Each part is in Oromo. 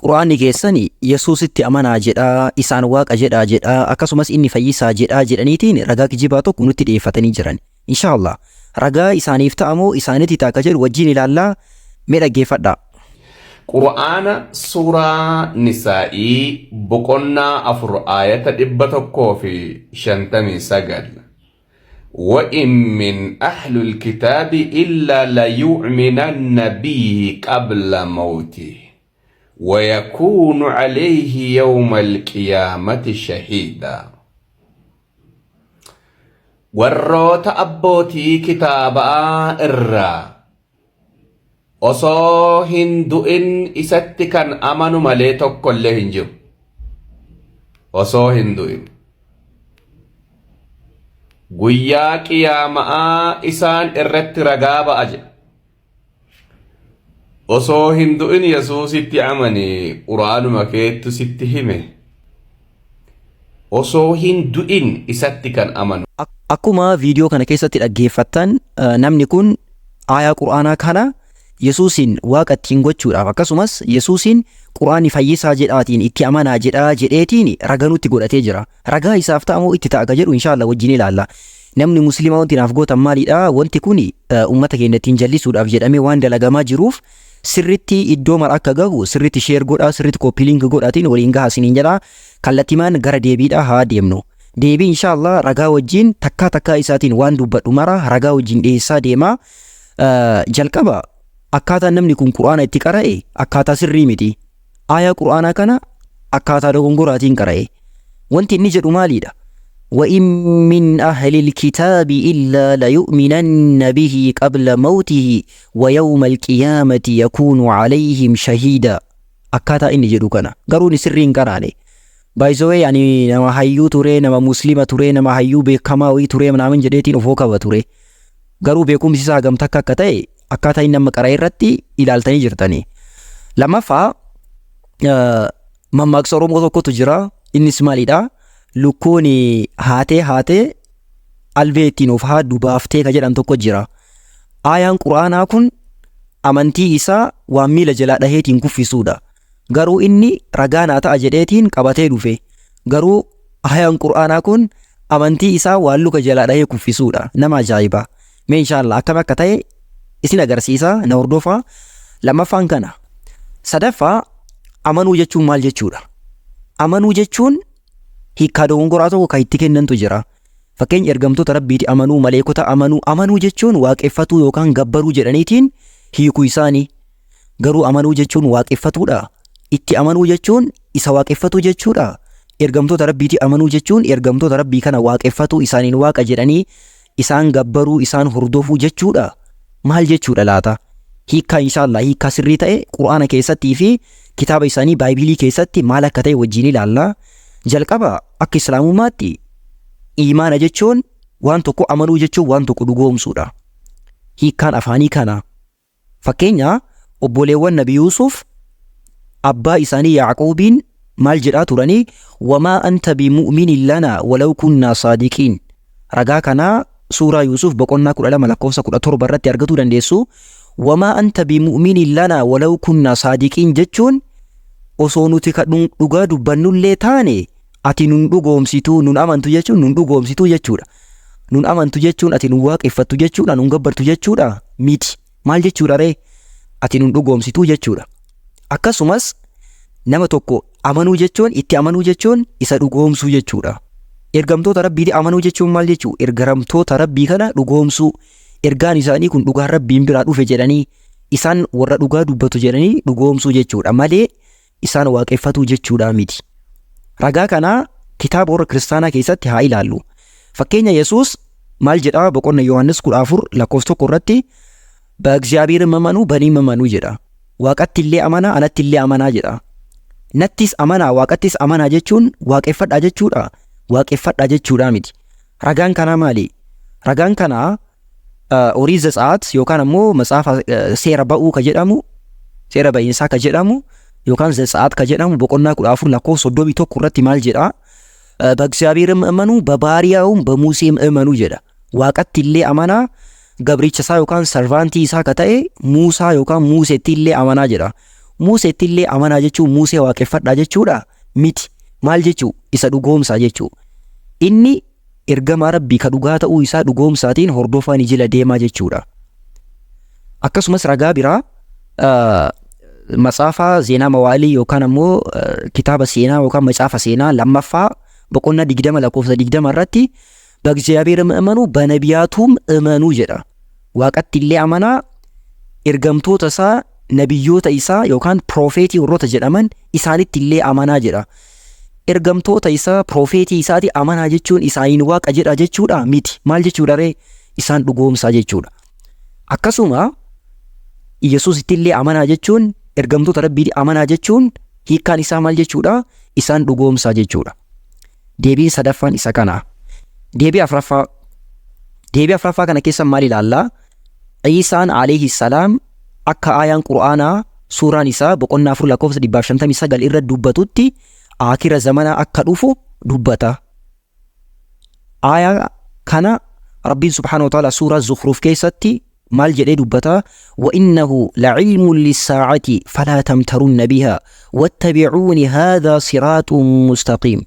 Qur'aanni keessan Yesuusitti amanaa jedhaa, isaan Waaqa jedhaa jedhaa, akkasumas inni fayyisaa jedhaa jedhaniitiin ragaa kijibaa tokko nutti dhiyeeffatanii jiran. Inshaallah ragaa isaaniif ta'a moo isaanitti ta'a ka jedhu wajjin ilaallaa, mee dhaggeeffadhaa. Qur'aana Suuraa Nisaa'ii boqonnaa 4 aayata 159. Wa in min ahlul kitaabi illaa layu'minanna bihi qabla mawtihi wa yakuunu alayhi yawmal qiyaamati shahiida. Warroota abbootii kitaabaa irraa osoo hin du'in isatti kan amanu malee tokkollee hin jiru. Osoo hin du'in. Guyyaa qiyaama'aa isaan irratti ragaa ba'a jedha. Osoo hin du'in Yesuusitti amani, Quraanuma keettu sitti hime. Osoo hin du'in isatti kan amanu. Akkuma viidiyoo kana keessatti dhaggeeffattan, namni kun aayaa Qur'aanaa kana Yesuusin Waaqa ittiin gochuudhaaf, akkasumas Yesuusin Qur'aanni fayyisaa jedhaatiin itti amanaa jedhaa jedheetiin raga nutti godhatee jira. Ragaa isaaf ta'a moo itti ta'a ka jedhu inshaallah wajjin ilaalla. Namni musliimaa wanti naaf gootan maalidha? Wanti kun uummata keenya ittiin jallisuudhaaf jedhamee waan dalagamaa jiruuf, sirritti iddoo mara akka gahu sirritti share godhaa, sirritti copy link godhaatiin waliin gahaa isiniin jedha. Kallattimaan gara deebiidha haa deemnu. Deebii inshaallah ragaa wajjin takkaa takkaa isaatiin waan dubbadhu mara ragaa wajjin dhiyeessaa deema. Jalqaba, akkaataan namni kun Qur'aana itti qara'e akkaataa sirrii miti. Aayaa Qur'aanaa kana akkaataa dogongoraatiin qara'e. Wanti inni jedhu maaliidha? وإن من أهل الكتاب إلا ليؤمنن به قبل موته ويوم القيامة يكون عليهم شهيدا. Akkaataa inni jedhu kana garuu inni sirrii hin qaraane. By the way, ani nama hayyuu ture, nama muslima ture, nama hayyuu beekamaa wayii ture naamin jedheetiin ofoo qaba ture. Garuu beekumsi isaa hagam takka akka ta'e akkaataa inni amma qara'e irratti ilaaltanii jirtanii. Lammaffaa, mammaaksa Oromoo tokkotu jira. Innis maalidha? Lukkuun haatee haatee albee ittiin of haaddu baaftee ka jedhan tokko jira. Aayaan Quraanaa kun amantii isaa waan miila jalaa dhaheetiin kuffisuudha. Garuu inni ragaa naa ta'a jedheetiin qabatee dhufe. Garuu aayaan Quraanaa kun amantii isaa waan luka jalaa dhahee kuffisuudha. Nama ajaa'iba. Mee inshaallah akkam akka ta'e isin agarsiisa, na hordofaa. Lammaffaan kana. Sadaffaa, amanuu jechuun maal jechuudha? Amanuu jechuun hiikkaa dogongoraa tokko kan itti kennantu jira. Fakkeenya, ergamtoota Rabbiiti amanuu, maleekota amanuu, amanuu jechuun waaqeffatuu yookaan gabbaruu jedhaniitiin hiiku isaanii. Garuu amanuu jechuun waaqeffatuudha? Itti amanuu jechuun isa waaqeffatuu jechuudha? Ergamtoota Rabbiiti amanuu jechuun ergamtoota Rabbii kana waaqeffatuu, isaaniin Waaqa jedhanii isaan gabbaruu, isaan hordofuu jechuudha? Maal jechuudha laata? Hiikkaa inshaallah hiikkaa sirrii ta'e Qur'aana keessattii fi kitaaba isaanii Baaybilii keessatti maal akka ta'e wajjin ilaalla. Jalqaba, akka Islaamummaatti iimaana jechuun, waan tokko amanuu jechuun, waan tokko dhugoomsuudha. Hiikkaan afaanii kana. Fakkeenya, obboleewwan Nabi Yuusuf abbaa isaanii Yaaquubiin maal jedhaa turanii? وما أنت بمؤمن لنا ولو كنا صادقين. Ragaa kanaa suuraa Yuusuf boqonnaa 12 lakkoofsa 17 irratti argatuu dandeessu. وما أنت بمؤمن لنا ولو كنا صادقين jechuun osoo nuti ka dhugaa dubbannullee taane ati nun dhugoomsituu, nun amantu jechuun nun dhugoomsituu jechuudha. Nun amantu jechuun ati nun waaqeffattu jechuudha, nun gabbartu jechuudha miti. Maal jechuudha ree? Ati nun dhugoomsituu jechuudha. Akkasumas nama tokko amanuu jechuun, itti amanuu jechuun isa dhugoomsuu jechuudha. Ergamtoota Rabbiiti amanuu jechuun maal jechuu? Ergamtoota Rabbii kana dhugoomsuu. Ergaan isaanii kun dhugaan Rabbiin biraa dhufe jedhanii, isaan warra dhugaa dubbatu jedhanii dhugoomsuu jechuudha malee isaan waaqeffatuu jechuudha miti. Ragaa kanaa kitaaba warra kiristaanaa keessatti haa ilaallu. Fakkeenya, Yesuus maal jedhaa? Boqonna Yohaannis 14 lakkoofsa 1 irratti በእግዚአብሔርም እመኑ በእኔም እመኑ jedha. Waaqatti illee amanaa, anatti illee amanaa jedha. Nattis amanaa, Waaqattis amanaa jechuun waaqeffadhaa jechuudha? Waaqeffadhaa jechuudha miti. Ragaan kanaa maali? Ragaan kanaa Ooriit Zatsaat yookaan ammoo matsaafa seera ba'uu ka jedhamu, seera ba'iinsaa ka jedhamu yookaan Zatsaat ka jedhamu boqonnaa 14 lakkoofsa 31 irratti maal jedha? በእግዚአብሔርም እመኑ በባሪያውም በሙሴም እመኑ jedha. Waaqatti illee amanaa, gabricha isaa yookaan servantii isaa ka ta'e Muusaa yookaan Muuseetti illee amanaa jedha. Muuseetti illee amanaa jechuun Muusee waaqeffadhaa jechuudha miti. Maal jechuu? Isa dhugoomsaa jechuu. Inni ergamaa Rabbii ka dhugaa ta'uu isaa dhugoomsaatiin hordofaa ni jila deemaa jechuudha. Akkasumas ragaa biraa matsaafa Zeenaa Mawaalii yookaan ammoo kitaaba seenaa yookaan macaafa seenaa lammaffaa boqonnaa 20 lakkoofsa 20 irratti በእግዚአብሔርም እመኑ በነቢያቱም እመኑ jedha. Waaqatti illee amanaa, ergamtoota isaa, nabiyyoota isaa yookaan piroofeetii warroota jedhaman isaanitti illee amanaa jedha. Ergamtoota isaa, piroofeetii isaati amanaa jechuun isaaniin waaqa jedha jechuudha miti. Maal jechuudha ree? Isaan dhugoomsaa jechuudha. Akkasuma Iyyasuusitti illee amanaa jechuun, ergamtoota Rabbii amanaa jechuun hiikkaan isaa maal jechuudha? Isaan dhugoomsaa jechuudha. Deebiin sadaffaan isa kana. Deebii afraffaa. Deebii afraffaa kana keessa maal ilaallaa? Iisaan alayhi salaam akka aayaan Qur'aanaa suuraan isaa boqonnaa 4 lakkoofsa 159 irra dubbatutti aakira zamanaa akka dhufu dubbata. Aayaa kana Rabbiin subhaanahu wa ta'ala suuraa Zukhruf keessatti maal jedhee dubbata? Wa innahu la'ilmun lissaa'ati falaa tamtarunna bihaa wattabi'uuni haadhaa siraaxun mustaqiim.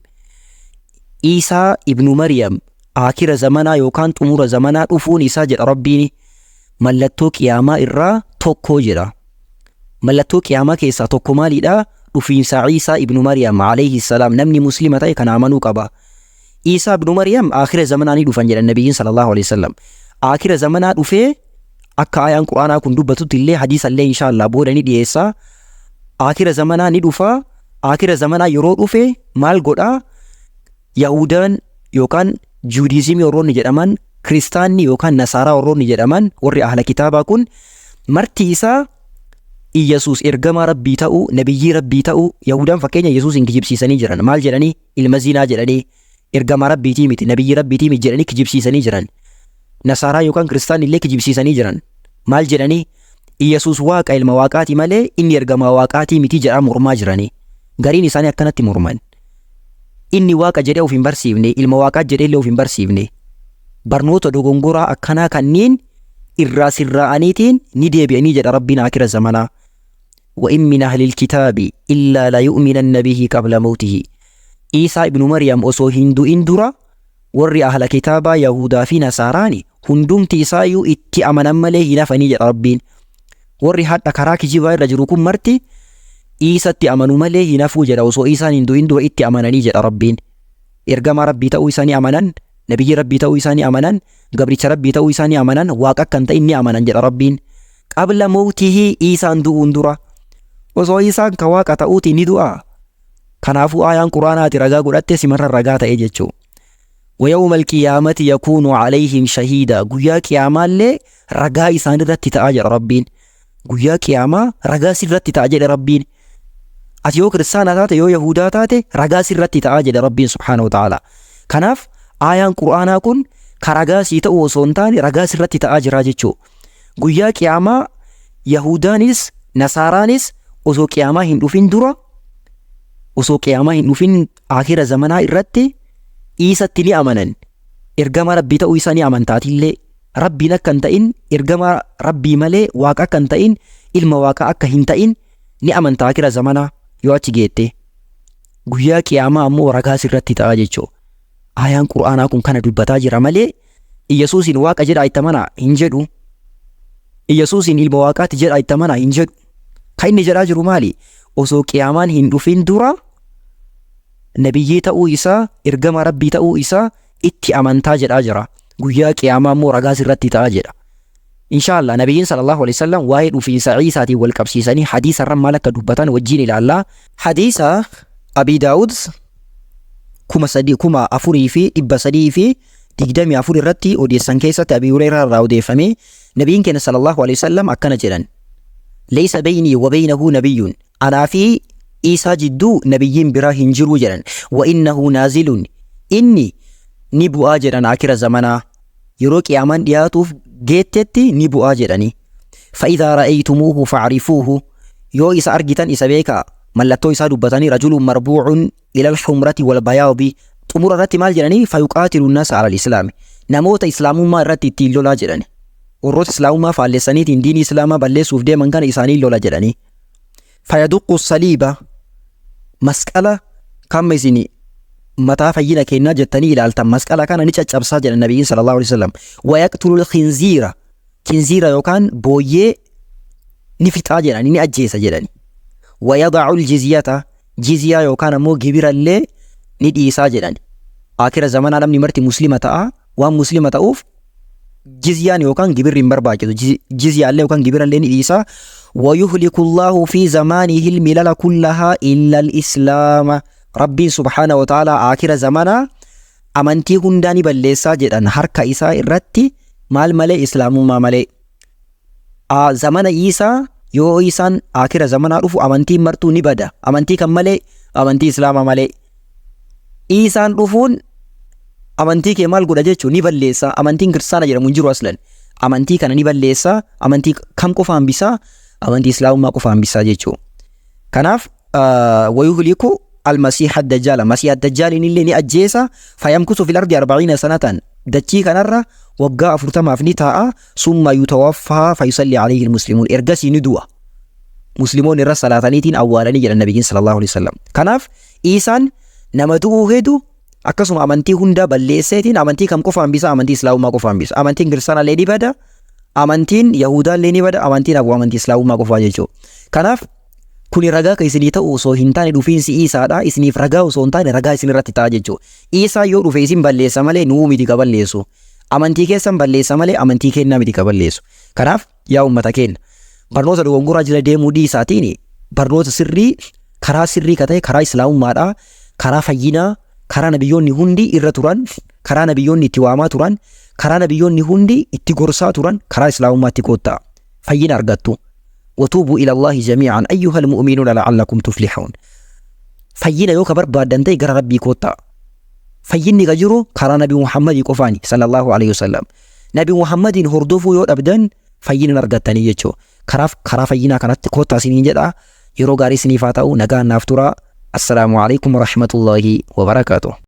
Iisaa ibnu Maryam aakira zamanaa yookaan xumura zamanaa dhufuun isaa jedha Rabbiin mallattoo qiyaamaa irraa tokko jedha. Mallattoo qiyaamaa keessaa tokko maalidha? Dhufiinsa Iisaa ibnu Maryam alayhi salaam. Namni muslima ta'e kana amanuu qaba. Iisaa ibnu Maryam aakhira zamanaa ni dhufan jedhan nabiyyiin sallallahu alayhi wasallam. Aakhira zamanaa dhufee akka ayaan Qur'aanaa kun dubbatutti illee hadiisa illee inshaallah booda ni dhiyeessa. Aakhira zamanaa ni dhufa. Aakhira zamanaa yeroo dhufe maal godhaa? Yahudaan yookaan Juudizimii warroonni jedhaman, Kiristaanni yookaan Nasaaraa warroonni jedhaman, warri ahla kitaabaa kun marti isaa Iyyasuus ergamaa Rabbii ta'uu, nabiyyii Rabbii ta'uu. Yahudaan fakkeenya Yesuus hin kijibsiisanii jiran. Maal jedhanii? Ilma zinaa jedhanii, ergamaa Rabbiitii miti, nabiyyii Rabbiitii miti jedhanii kijibsiisanii jiran. Nasaaraa yookaan Kiristaanni illee kijibsiisanii jiran. Maal jedhanii? Iyyasuus Waaqa, ilma Waaqaati malee inni ergamaa Waaqaatii miti jedhaa mormaa jiranii. Gariin isaanii akkanatti morman. Inni Waaqa jedhee of hin barsiifne, ilma Waaqaa jedhee illee of hin barsiifne. Barnoota dogongoraa akkanaa kanneen irraa sirraa'aniitiin ni deebi'anii jedha Rabbiin akira zamanaa. Wa in min ahlil kitaabi illaa la yu'minanna bihi qabla mawtihi. Iisaa ibnu Maryam osoo hin du'in dura warri ahla kitaabaa Yahudaa fi Nasaaraani hundumti isaayyuu itti amanan malee hin hafanii jedha Rabbiin. Warri hadha karaa kijibaa irra jiru kun marti Iisatti amanu malee hin hafuu jedha, osoo Iisaan hin du'in dura itti amananii jedha Rabbiin. Ergamaa Rabbii ta'uu isaa ni amanan, nabiyyi Rabbii ta'uu isaa ni amanan, gabricha Rabbii ta'uu isaa ni amanan, Waaqa akka hin ta'in ni amanan jedha Rabbiin. Qabla mawtihi, Iisaan du'uun dura. Osoo Iisaan ka Waaqa ta'uuti ni du'a. Kanaafuu aayaan Quraanaati ragaa godhatte simarra ragaa ta'e jechuu. ويوم القيامة يكون عليهم شهيدا. Guyyaa qiyamaallee ragaa isaan irratti ta'a jedha Rabbiin. Guyyaa qiyaamaa ragaa sirratti ta'a jedhe Rabbiin. Ati yoo kiristaanaa taate, yoo Yahudaa taate, ragaa sirratti ta'a jedhe Rabbiin subhaanahu wa ta'ala. Kanaaf aayaan Qur'aanaa kun ka ragaa sii ta'u osoo hin taane ragaa sirratti ta'aa jira jechuu. Guyyaa qiyaamaa Yahudaanis Nasaaraanis osoo qiyaamaa hin dhufin dura, osoo qiyaamaa hin dhufin akira zamanaa irratti Iisatti ni amanan. Ergamaa Rabbii ta'uu isaa ni amantaatillee. Rabbiin akka hin ta'in, ergamaa Rabbii malee Waaqa akka hin ta'in, ilma Waaqaa akka hin ta'in ni amanta akira zamanaa yoo achi geette. Guyyaa qiyaamaa ammoo ragaa sirratti ta'a jechuu. Aayaan Qur'aanaa kun kana dubbataa jira malee Iyyasuusiin Waaqa jedhaa itti amanaa hin jedhu. Iyyasuusiin ilma Waaqaati jedhaa itti amanaa hin jedhu. Kan inni jedhaa jiru maali? Osoo qiyaamaan hin dhufin dura nabiyyii ta'uu isaa, ergama Rabbii ta'uu isaa itti amantaa jedhaa jira. Guyyaa qiyaamaa immoo ragaa sirratti ta'a jedha. Inshaallah nabiyyiin sallallahu alaihi wasallam waa'ee dhufiinsa Iisaatiin wal qabsiisanii hadiisa irra maal akka dubbatan wajjin ilaalla. Hadiisa Abii Daawud 4324 irratti odeessan keessatti Abii Hureyraa irraa odeeffame, nabiyyiin keenya sallallahu alaihi wasallam akkana jedhan. ليس بيني وبينه نبي. Anaa fi Iisaa jidduu nabiyyiin biraa hin jiruu jedhan. وإنه نازل. Inni ni bu'aa jedhan akira zamanaa. Yeroo qiyaamaan dhiyaatuuf geettetti ni bu'aa jedhani. فإذا رأيتموه فاعرفوه. Yoo isa argitan isa beekaa. Mallattoo isaa dubbatanii رجل مربوع إلى الحمرة والبياض. Xumura irratti maal jedhanii? فيقاتل الناس على الإسلام. Namoota islaamummaa irratti ittiin lolaa jedhani. Warroota islaamummaa faallessaniitiin diinii islaamaa balleessuuf deeman kana isaanii lola jedhanii. Fayaduqqu saliiba, masqala kamma isin mataa fayyina kennaa jettanii ilaaltan masqala kana ni caccabsaa jedhan nabiyyiin sallallahu alaihi wasallam. Wayaqtulul khinziira, kinziira yookaan booyyee ni fixaa jedhani, ni ajjeesa jedhani. Wayada'ul jizyata, jizyaa yookaan ammoo gibirallee ni dhiisaa jedhani. Akira zamanaa namni marti muslima ta'a, waan muslima ta'uuf jizyaan yookaan gibirri hin barbaachisu. Jizyaallee yookaan gibirallee ni dhiisa. Wayuhlikullaahu fi zamaanihi milala kullahaa illa al-islaama. Rabbiin subhaana wa ta'ala akira zamanaa amantii hundaa ni balleessaa jedhan harka isaa irratti, maal malee? Islaamummaa malee. Zamana Iisaa, yoo isaan akira zamanaa dhufu, amantiin martuu ni bada. Amantii kan malee? Amantii islaamaa malee. Iisaan dhufuun amantii kee maal godha jechuun ni balleessa. Amantiin kiristaana jedhamu hin jiru aslan. Amantii kana ni balleessa. Amantii kam qofa hambisaa? Amantii islaamummaa qofa hambisaa jechuudha. Kanaaf wayuhliku almasiiha dajjaala, masiiha dajjaaliin illee ni ajjeesa. Fayamkusu fil ardi 40 sanatan, dachii kanarra waggaa 40f ni taa'a. Summa yutawaffaa fayusalli alayhi almuslimuun, ergasii ni du'a, musliimoonni irra salaataniitiin awwaalanii jedhan nabiyyiin sallallahu alaihi wasallam. Kanaaf Iisaan nama du'uu hedu, akkasuma amantii hundaa balleesseetiin amantii kam qofa hambisa? Amantii islaamummaa qofa hambisa. Amantiin kiristaanallee ni bada, amantiin yahudaallee ni bada, amantiin hafu amantii islaamummaa qofaa jechuudha. Kanaaf kuni ragaa kan isinii ta'u osoo hin taane, dhufiinsi Iisaadha isiniif ragaa osoo hin taane ragaa isin irratti ta'a jechuudha. Iisaa yoo dhufe isin balleessa malee nuu miti ka balleessu. Amantii keessan balleessa malee amantii kennaa miti ka balleessu. Kanaaf yaa uummata keenya, barnoota dogongoraa jala deemuu dhiisaatiin barnoota sirrii, karaa sirrii ka ta'e, karaa islaamummaadhaa, karaa fayyinaa, karaa nabiyyoonni hundi irra turan, karaa nabiyyoonni itti waamaa turan, karaa nabiyyoonni hundi itti gorsaa turan, karaa islaamummaatti koottaa, fayyina argattu. Watuubuu ila Allaahi jamii'an ayyuhal mu'minuuna la'allakum tuflihuun. Fayyina yoo ka barbaaddan ta'e gara rabbii koottaa. Fayyinni ka jiru karaa nabi Muhammadii qofaani sallallahu alaihi wasallam. Nabi Muhammadiin hordofuu yoo dhabdan fayyina hin argattanii jechuudha. Karaaf karaa fayyinaa kanatti koottaa isiniin jedha. Yeroo gaarii isiniif haa ta'u, nagaan naaf turaa. Assalaamu alaikum warahmatullaahi wabarakaatuh.